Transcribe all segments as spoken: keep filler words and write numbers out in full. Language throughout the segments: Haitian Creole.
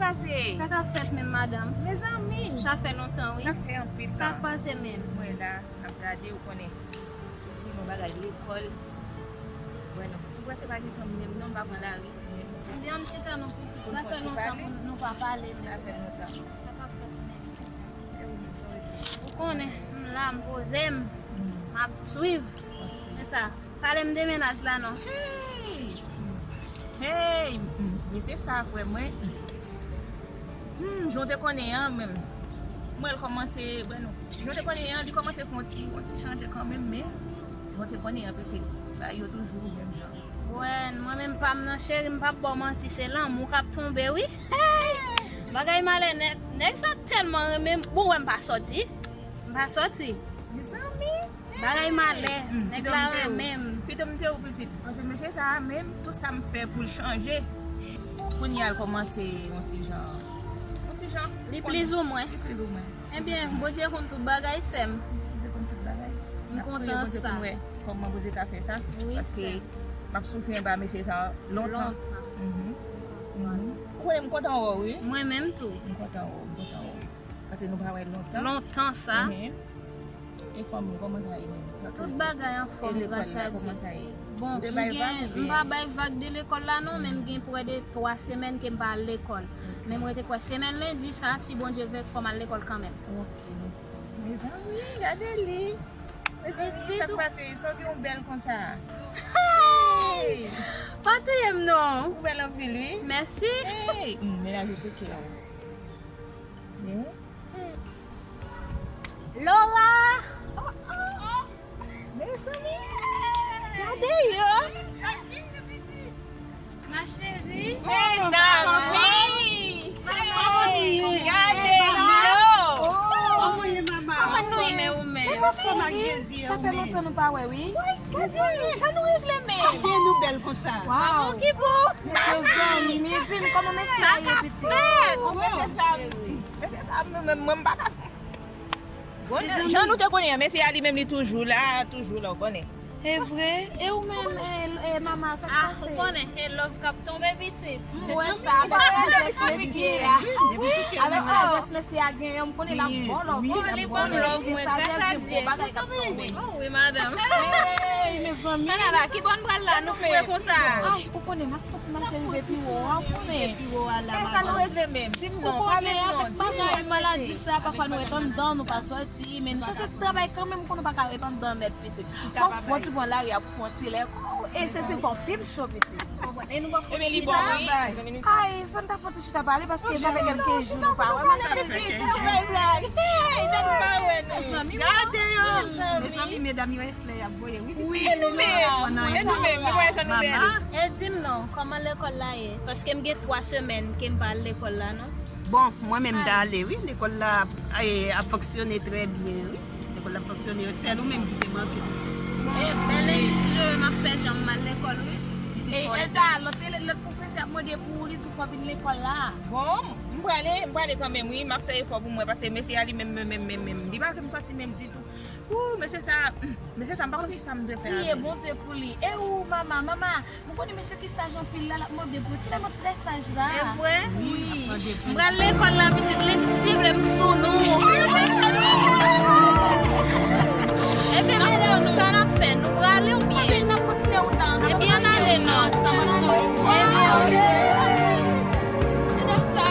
Pase. Sa k ap fèt menm, madanm? Mezanmi. Sa fè lontan, wi. Sa fè anpil tan. Sa k pase menm? Mwen la, ap gade, ou konnen. Toujou nan bagay lekòl. Wè non. Ou wè se pa gen tan menm non, m pa pran lari menm. Ebyen, ann chita non, pitit. Sa fè lontan pou nou pa pale menm. Sa fè lontan. Sa k ap fèt menm? Ou konnen, m la, m poze m, m ap swiv. Se sa. Pale m de mennaj la non. Hey! Hey! Mesye sa kwè mwen. Hmm, jan w te konnen an, men mwen l kòmanse, bon, jan w te konnen an, li kòmanse fè yon ti, yon ti chanje kanmenm, men jan w te konnen an, pitit, bagay yo toujou menm jan. Wè, mwen menm pa m nan cheri, m p ap ba w manti, se lanmou k ap tonbe wi. Hey! Bagay malè nèt. Nèg sa tèlman renmen m, bon, wè m pa sòti. M pa sòti. Mezanmi! Bagay malè, nèg la renmen m. Pito m te ou pitit, paske mesye sa a menm, tout sa m fè pou l chanje. Kounye a l kòmanse yon ti jan, yon ti jan. Li plizoumwen. Li plizoumwen. Ebyen, Bondye konn tout bagay, sè m. Bondye konn tout bagay. M kontan sa. Kòman Bondye ka fè sa? Wi, sè m. Paske m ap soufri anba mesye sa a lontan. Lontan. Ou konnen m kontan wè w, wi. Mwen menm tou. M kontan wè w, m kontan wè w. Paske nou pa wè lontan. Lontan sa. E fanmi w, kòman sa ye menm? Tout bagay anfòm, gras a Dye. Bon, m gen, m pa bay vag de lekòl la non, men m gen prè de twa semèn ke m pa al lekòl. Men m rete kwè semèn lendi sa, si Bondye vle, fò m al lekòl kanmenm. Ok, ok. Mezanmi, gade li. Mezanmi, sa k pase? Sa w gen yon bèl konsa? Pa touye m non. Ou bèl anpil, wi. Mèsi. Mennaj ou souke la. Lola! Mezanmi! Gade yo! Ma chérie! Mezanmi! Gade yo! Kòman nou ye? Sa fè lontan nou pa wè wi. Gade sa nou regle men. Sa gen nou bèl konsa. Waw. Ki bon. Mezanmi, di m kòman mesye a ye pitit. Kòman mesye sa? Mesye sa mwen menm mwen m pa ka. Bon, jan nou te konnen an, mesye a li menm li toujou la, toujou la, ou konnen. E vre? E ou menm, e, e mama, sa k pase? Ah, ou konnen, e love k ap tonbe pitit. M wè sa, avèk sajès mesye a. Avèk sajès mesye a genyen, m konnen l ap bon love. Li bon love, mwen, gras a Dye. Wi, madanm. Hey, mezanmi. Alala, ki bò n pral la, nou fre konsa. Ay, ou konnen, n ap fè ti mache rive pi wo a, ou konnen. Pi wo a la, madanm. Sa nou regle menm? Di m non, pale m non, di m non. Bagay maladi sa, pafwa nou ret anndan, nou pa sòti, men nou chache ti travay kanmenm, ou konnen nou pa ka ret anndan nèt, pitit. Fò w fon ti pran lari a pou fon ti lè. E se se fò pil cho pitit. Konprann? E nou pa fon ti chita. Ay, fò n ta fon ti chita pale paske sa fè kèlke jou nou pa wè, ma chérie. Gade yo. Mezanmi, medam yo e flè y ap voye wi. Wi, e nou menm. E nou menm, nou wè jan nou bèl. E di m non, kòman lekòl la ye? Paske m gen twa semèn ke m pa al lekòl la non. Bon, mwen menm m t ale wi, lekòl la ap, e, ap fonksyone trè byen wi. Lekòl la ap fonksyone, sèl ou menm ki te manke. E, bèl enstitiyè m ap fè jan m al lekòl wi. E, Elda, lòt, lòt pwofesè ap mande pou ou, li di w fò w vin lekòl la. Bon, m prale, m prale kanmenm wi, m ap fè efò pou mwen, paske mesye a li menm, menm, menm, menm, menm, li pa vle m sòti menm ditou. Wou, mesye sa, hmm, mesye sa, m pa konn kisa m dwe fè avè li. Priye Bondye pou li. E ou, mama, mama, m konnen mesye ki saj anpil la, l ap mande pou ti la, mwen trè saj la. E vre? Wi. M pral lekòl la, pitit, lendi, si Dye vle, m sou nou. Ebyen, nou, sa n ap fè, nou prale oubyen? Anpil, n ap kontinye wout la ansanm. Ebyen, ann ale non. Ann ale. Ebyen, ok. Medam sa.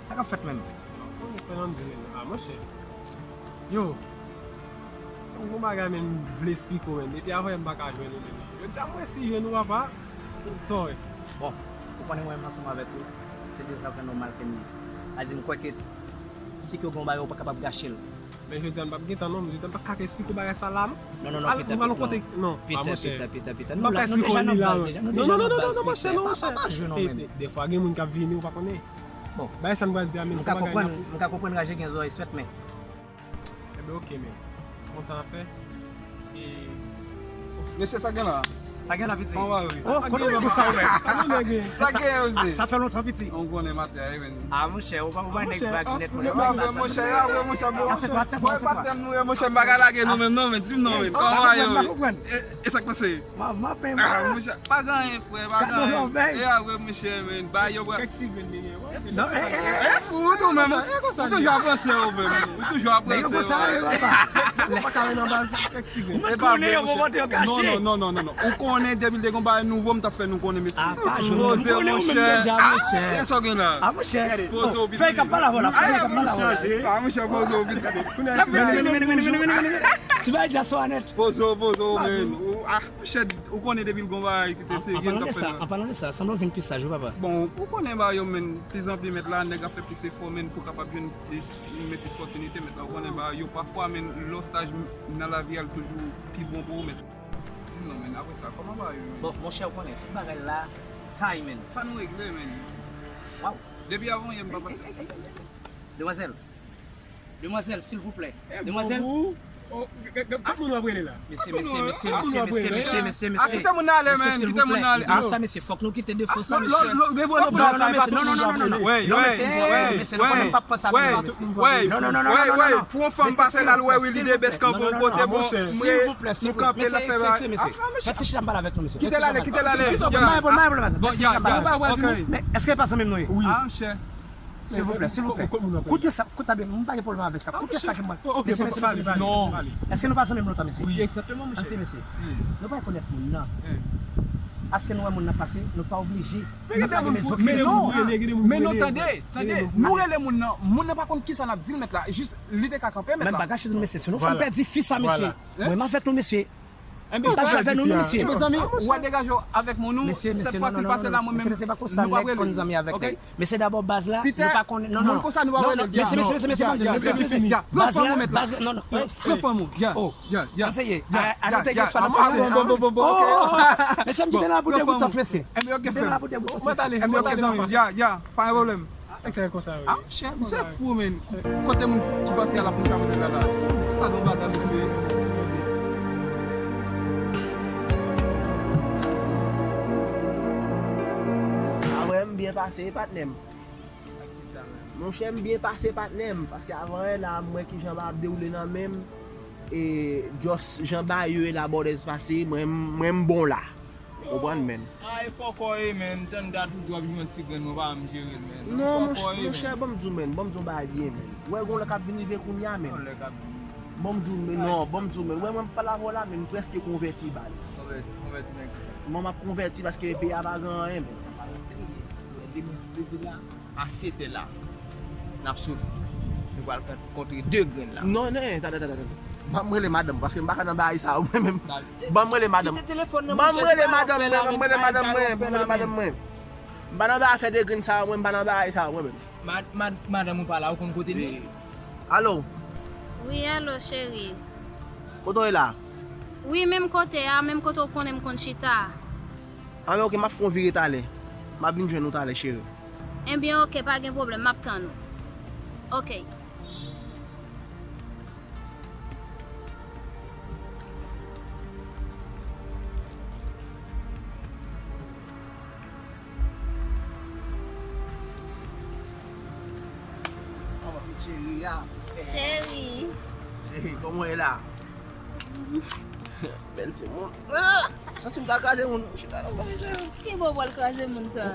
Sa k ap fèt menm? Fè nan di menm. A monchè. Yo. Yon bon bagay menm m vle esplike w menm. Depi avanyè m pa ka jwenn ou menm. Jodi a m resi jwenn ou papa. Sa w wè? Bon, ou konnen mwen menm ansanm avèk ou, se de zafè nòmal ke m ye. A di m kwè ke Si ke w gen yon bagay, ou pa kapab gache l. Men jodi a m p ap gen tan non, jodi a m pa ka esplike w bagay sa la non. Non, non, non, Pita, Pita, non. Pita, Pita, Pita. Pita, Pita, Pita. Nou pa ka esplike w li la non. Non, non, non, non, non, monchè, non, monchè. Papa jwe non, men. Defwa gen moun k ap vini, ou pa konnen. Bon. Bagay sa m pral di a, men se bagay. M ka konprann, m ka konprann raje gen zòrèy swèt, men. Enben, oke, men. Konn sa n ap fè? E. Mesye, sa gen la? Sa gen la, piti? Kòman w ye? Oh, kote w ye sa, wè? Sa gen, yo, se. Sa fè lontan, piti. Ou konnen maten a, men. Ah, monchè, ou pa, ou pa nèg vag nèt, monchè. Monchè, monchè, monchè, monchè, m pa ka lage nou menm non, men di m non, men. Kòman w ye? E sa k pase? Ah, monchè, pa gen anyen, frè, pa gen anyen. E a vre, monchè, men. Ba yo, frè. Kèk ti grenn li gen, wè. Non, e, e, e, ou tou menm, ou toujou ap panse ou menm. Ou toujou ap panse ou. Ou pa ka wè nan baz kèk ti grenn. Ou mèt konnen yo pou monte yo kache. Non, non, non, non, non. Ou konnen depi l te gon bagay nouvo, m t ap fè nou konnen, mesye. Poze, monchè. Ah, e sa w gen la? Ah, monchè. Poze w, piti. Fè l k ap pale avè w la, fè l k ap pale avè w la. Ah, monchè, poze w, piti. Ti bagay dyaspora nèt. Poze w, poze w, men. Ou, ah. Monchè, ou konnen depi l gon bagay ki te serye, l t ap fè l. An palan de sa, sanble w vin pi saj wi, papa. Bon, ou konnen bagay yo, men, plizanpli, mèt la, nèg ap fè plis efò, men, pou kapab jwenn plis, men, plis opòtinite, mèt la, ou konnen bagay yo, pafwa, men, lè w saj nan lavi a, l toujou pi bon pou ou, mèt. Di m non, men, apre sa, kòman bagay yo, men? Bon, monchè, ou konnen, tout bagay la, tay, men. Sa nou regle, men. Waw. Depi avan yè, m pa panse. Demwazèl. Demwazèl, silvouplè. Demwazèl. Kot moun w ap rele la? Mesye, mesye, mesye, mesye, mesye, mesye, mesye. Ah, kite moun nan ale, men. Kite moun nan ale. Mesye, silvouplè. Di nou sa, mesye, fòk nou kite defans sa, mesye. Non, non, non, non, non, non. Non, mesye, non, mesye, nou konnen m p ap panse avè nou, mesye. Non, non, non, non, non, non. Pou yon fanm pase la, l wè Willy Debès kanpe yon kote, bon, silvouplè, nou kanpe, l ap fè bagay. Fè ti chita m pale avèk nou, mesye. Kite l ale, kite l ale. Bon, ya, ya. Bon, ya. Fè ti chita m pale avèk nou. Men, èske pa zanmi m nou ye? Wi. Ah, monchè. Silvouplè, silvouplè. Koute sa, koute byen, mwen pa gen pwoblèm avèk sa. Koute sa ke mwen. Mesye, mesye, mesye, mesye. Non. Èske nou pa zanmi lontan, mesye? Wi, egzakteman, mesye. Mesye, mesye. Nou pa rekonèt moun nan. Paske nou wè moun nan pase, nou pa oblije. Men non, men non, tande, tande. Nou rele moun nan, moun nan pa konn kisa n ap di l, mèt la. Jis, li te ka kanpe, mèt la. Men pa gache nou, mesye. Si nou fè m pèdi fi sa, mesye. Mwen m avèk nou, mesye. Enben, ou pa jwe avè nou, non, mesye. Enben, zanmi, w a degaje w avèk moun ou, sèt fwa si l pase la, mwen menm, nou p ap rele. Mesye, mesye, pa konsa nèg konn zanmi avè nèg. Mesye, dabò, baz la, nou pa konn, non, non, non. Mesye, mesye, mesye, mesye, mesye, mesye, mesye, mesye. Baz la, baz la, non, non. Pran fanm ou, ya, ya, ya. Mesye, m kite la pou degoutan, mesye. Enben, oke, frè m. Kite la pou degoutan, mesye. Enben, oke, zanmi, ya, ya, pa gen pwoblèm. Ah, monchè, misye fou, men. Kote moun ki panse a la polis a mete la la? Pa gen bagay, misye. Ah, mwen, m byen pase, patnè m. Monchè, m byen pase, patnè m. Paske avan yè la, m wè kijan bagay ap dewoule nan men m. E, just jan bagay yo ye la, bòdèz pase, mwen, mwen, m bon la. Konprann, men. Ah, e fò kò ye, men. Tann dat ou di w ap jwenn yon ti grenn, mwen pa janm jere l, men. Non, monchè, ban m di w, men. Ban m di w yon bagay byen, men. Ou wè, gon lè k ap vin rive kounye a, men. Gon lè k ap vin. Ban m di w, men. Non, ban m di w, men. Ou wè, mwen, m pale avè w la, men, m prèske konvèti, baz. Konvèti, konvèti nan kisa? Mwen, m ap konvèti paske peyi a pa gen anyen, men. Demen, depi la. A sèt è la, n ap soti. Nou pral kontre de grenn la. Non, non, tande, tande, tande. Ban m rele madanm, paske m pa ka nan bagay sa yo, mwen menm. Ban m rele madanm. Ban m rele madanm mwen, ban m rele madanm mwen, ban m rele madanm mwen. M pa nan bagay fè de grenn sa yo, mwen, m pa nan bagay sa yo, mwen menm. Mad-, mad-, madanm ou pa la, ou konn kote li ye? Alo? Wi, alo, cheri. Kote w ye la? Wi, menm kote a, menm kote w konnen m konn chita a. Anben, oke, m ap fè yon vire talè. M ap vin jwenn ou talè, cheri. Enben, oke, pa gen pwoblèm, m ap tann ou. Oke. Cheri a. Cheri. Cheri, kòman w ye la? Bèl timoun. Ah! Santi m ta kraze moun. Chita nan bagay sa yo. Ki bò w pral kraze moun sa?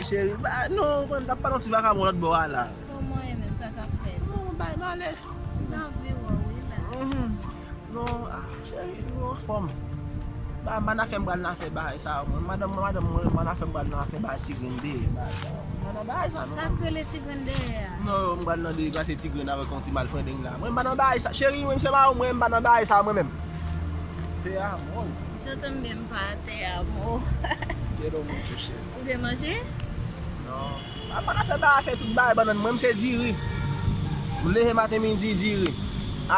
Cheri, ba, non, mwen t ap pale yon ti vakabon lòt bò a la. Kòman e menm, sa k ap fèt? Non, bay malè. M t anvi wè w wi la. Mhm. Non, ah, cheri, nou anfòm. Ba, m pa nan afè m pral nan afè bagay sa yo, mwen. Madanm mwen, madanm mwen, m pa nan afè m pral nan afè bagay ti grenn dèyè, bagay sa yo. M pa nan bagay sa, non. Sa k rele ti grenn dèyè a? Non, m pral nan dèyè, pase ti grenn avèk yon ti malfrendeng la. Mwen, m pa nan bagay sa. Cheri, mwen, se pa ou, mwen, m pa nan bagay sa, mwen menm. Te amo. Yo te amo, m pa te amo. Quiero mucho, cheri. Ou te manje? Non. M pa nan afè bagay, afè tout bagay bannann. Mwen, m se diri. M Leve maten, midi, diri.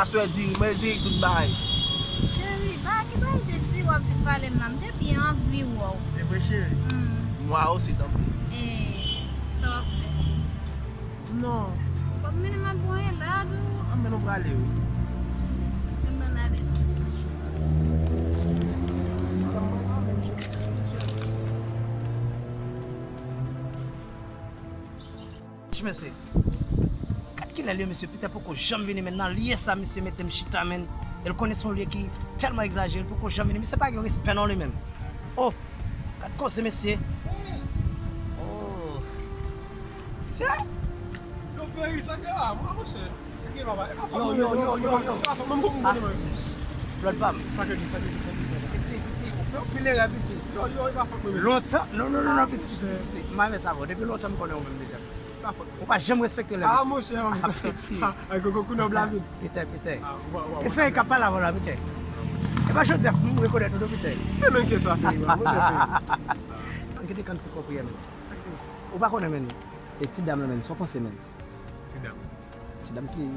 Aswè, diri. Mwen, diri tout bagay. Cheri, pa ki bay de ti w ap vin pale m nan. M te byen anvi wè w. E vre, cheri. Mwa osi, tanpri. E sa w ap fè? Non. W ap mennen m al pran yon lad ou? Anben, nou prale, wi. Anben, n ale. Mesye, gad kilè l ye, mesye. Pita poko janm vini, men nan lye sa, mesye mete m chita, men. E l konnen se yon lye ki tèlman egzajere, l poko janm vini. Mesye pa gen respè non li menm. Oh, gad koze, mesye. Oh. Mesye. Yo, Ferry, sa ke a, mwen, monchè. Yo, yo, yo, yo, yo. Lòt pa m. Sa ke ki, sa ke ki, sa ke ki. Piti, piti, ou fè anpil erè, piti. Yo, yo, e pa fòt mwen. Lontan, non, non, non, non, piti, piti, piti. M pa renmen sa, bro. Depi lontan m konnen ou menm deja. Ou pa janm respekte lè. Ah, monchè, Piti. Ak koko kounè w blaze. Pete, pete. Ah, ou pa, ou pa, E fè e kap pale avè w la, pete. E pa jodi a m rekonèt ou, non, pete. E men ke sa, Ferry, monchè, Ferry. Ann kite kantik w priye, men. Ou pa konnen, men. E ti dam nan, men, sa w panse, men? Ti dam. Ti dam ki,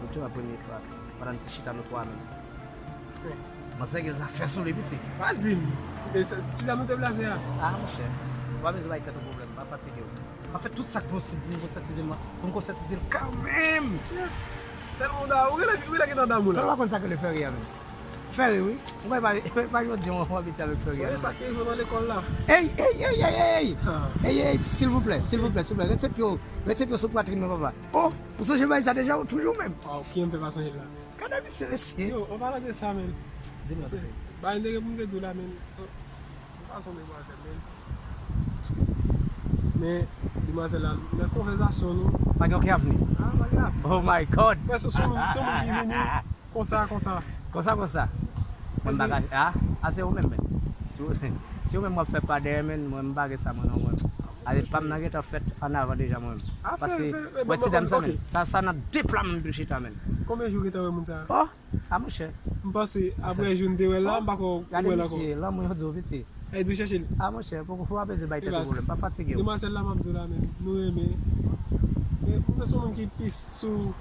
nou te wè premye fwa, pandan n te chita nou twa, men. Panse gen zafè sou li, piti. Pa di m. Ti, e, se, ti dam nou te blaze a. Ah, monchè. Ou pa bezwen bay tèt ou pwoblèm, pa fatige w. M ap fè tout sa k posib pou m konsyatize m, pou m konsyatize l kanmenm. Tèlman w da, ou rele, ou rele ki nan damou Sa la. w pa konn sa k rele Ferry a, men. Ferry, wi. Ou pa, pa, pa jodi w, w abitye avèk Ferry a, Sonje men. Sa ke jwenn nan lekòl la. Ey, ey, ey, ey, ey! Ah. Ey, ey, silvouplè, silvouplè, silvouplè. Retire pye w, retire pye w sou pwatrin mwen, papa. Oh, ou sonje bagay sa deja, ou toujou menm. Waw, ki m fè pa sonje la. Gade misye, mesye. Yo, an palan de sa, men. Di m sa. Bagay m te gen pou m te di w la, men. Yon fason demwazèl, men. Men, demwazèl la, nan konvèsasyon nou. Pa gen okenn avni. Ah, pa gen avni. Oh my God. Mwen, se, se yon moun, se yon moun ki vini konsa, konsa. Konsa, konsa. Mwen Mwen bagay. Ah, ah, se ou menm, men. Si ou, si ou menm w ap fè pa dèyè, men, mwen m pa gen sa, mwen, non, mwen. Ale pa m nan gentan fèt an avan deja, mwen. Ah, fè, Paske, fè, fè, wè bon, ti dam bon, sa, ok. Men. Sa, sa nan de pla m ap chita, men. Konbyen jou w gentan wè moun sa? Oh, ah, monchè. M panse, apre jou n te wè l la, m pa kwè w Gade wè l ankò. Misye, lanmou yo di w, piti. E di w chèche l. Ah, monchè, poko fò w pa bezwen bay tèt ou Ebaz. Pwoblèm. Pa fatige w. Demwazèl la, m ap di w la, men. Nou renmen. Men, mwen se yon moun ki plis sou.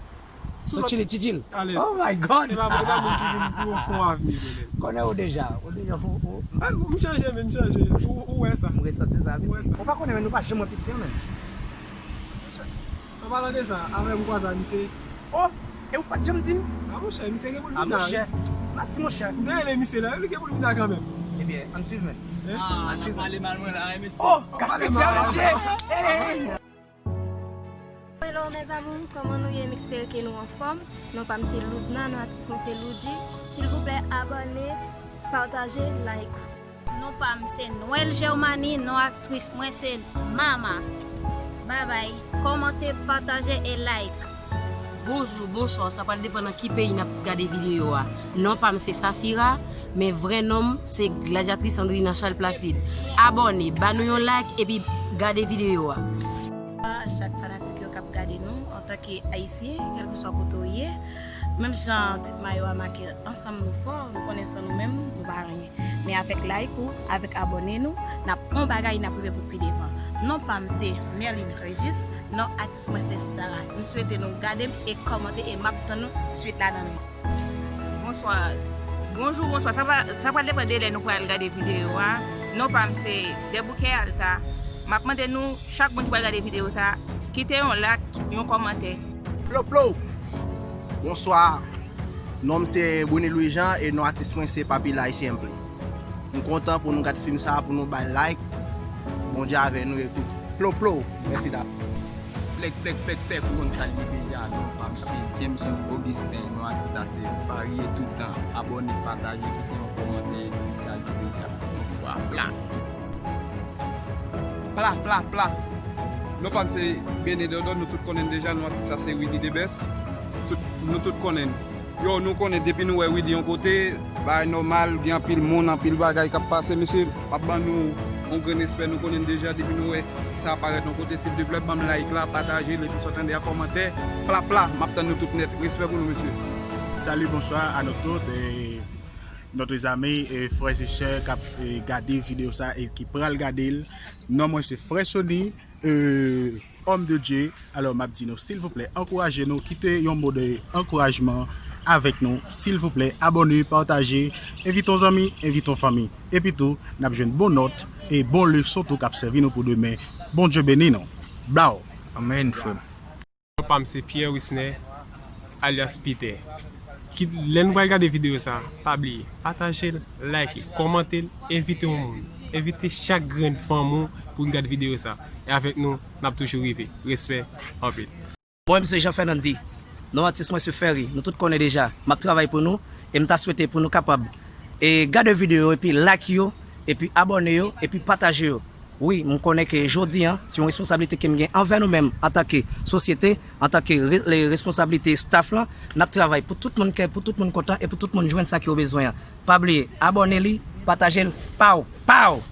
So chili, chichil. Alèz. Oh my God. E pa, e pa moun ki vin pou yon fon avni, Belen. Konnen ou deja. Ou deja, ou, ou. Ah, m chanje, men m chanje. Ou, ou wè sa. M resanti sa, Ou wè mesye. sa. Ou pa konnen, men nou pa janm wè piti an, men. An palan de sa, avè m kwaze a misye. Oh, e ou pa t janm di m? Ah, monchè, misye gen pou l Ah, vin la. Monchè. Pa di, monchè. M te rele misye la, li gen pou l vin la kanmenm. Ebyen, ann swiv, men. Hein? Ah, n ap pale mal mwen la, mesye. Oh, gade piti an, mesye. Hey! Hello mes amours, kòman nou ye? M espere ke nou anfòm. Non pa m se Loudna, non aktris mwen se Loudji. Silvouplè, abòne, pataje, like. Non pa m se Noël Germany, non aktris mwen se Mama. Babay, kòmante, pataje e like. Bonjou, bonswa, sa pral depann nan ki peyi n ap gade videyo a. Non pa m se Safira, men vrè non m se Gladiatris Andrina Charles Placide. Abòne, ba nou yon like epi gade videyo a. A chak fanatik yo k ap gade nou, antanke Ayisyen, kèlkeswa kote w ye, menm jan tit mayo a make, ansanm nou fò, nou konnen san nou menm, nou pa anyen. Men avèk like ou, avèk abòne nou, n ap on bagay, n ap rive pou pi devan. Non pa m se Merline Régis, non atis mwen se Sarah. M swete nou gade m e kòmante e m ap tann nou swit la nan men. Bonswa. Bonjou, bonswa. Sa va, sa pral depann de lè nou pral gade videyo a. Non pa m se Dèboukè Alta. M ap mande nou, chak moun ki pral gade videyo sa, kite yon like, yon kòmantè. Plow, plow! Bonswa. Non m se Bruni Louis Jean e non atis mwen se Papy Laï Simply. M kontan pou nou gad fim sa, pou nou bay like. Bondye avè nou e tout. Plow, plow! Mèsi davans. Plèk, plèk, plèk, plèk, ou konn sa l ye deja. Non pa m se Jameson Augustin, non atis la se Varye Toutan. Abòne, pataje, kite yon kòmantè epi sa l ye deja. Yon fwa, pla! Pla, pla, pla! Non pa m se Bene Dòdò, nou tout konnen n deja, non atis la se Willy Debès. Tout, nou tout konnen n. Yo, nou konnen depi nou wè Willy yon kote, bagay nòmal, gen anpil moun, anpil bagay k ap pase, mesye, m ap ban nou yon grenn respè, nou konnen n deja, depi nou wè sa parèt yon kote, silvouplè, ban m like la, pataje l, epi sa w tande a kòmantè, pla, pla, m ap tann nou tout nèt, respè pou nou, mesye. Salut, bonsoir à nous tous et nos amis et frères et sœurs k ap eh, gade videyo sa e ki pral gade l. Non mwen se Frè Sony. Euh, Homme de Dieu. Alò, m ap di nou, silvouplè, ankouraje nou, kite yon mo de ankourajman avèk nou. Silvouplè, abòne, pataje, envite yon zanmi, envite yon fanmi. Epi tou, n ap jwenn bon nòt e bon leson tou k ap sèvi nou pou demen. Bondye beni nou. Blaw! Amèn, frè m. Non pa m se Pierre Wisner, alyas Peter. Ki lè nou pral gade videyo sa, pa bliye pataje l, like, kòmante l, envite yon moun. Envite chak grenn fanm ou pou n gade videyo sa. E avèk nou, n ap toujou rive. Respè anpil. Mwen m se Jean Fernandy. Non atis mwen se Ferry. Nou tout konnen deja. M ap travay pou nou e m ta swete pou nou kapab e gade videyo epi like yo, epi abòne yo, epi pataje yo. Wi, m konnen ke jodi an, se yon responsablite ke m gen anvè nou menm antanke sosyete, antanke re- le- responsablite staff lan. N ap travay pou tout moun kè, pou tout moun kontan e pou tout moun jwenn sa ke yo bezwen an. Pa bliye, abòne li, pataje l, pow, pow!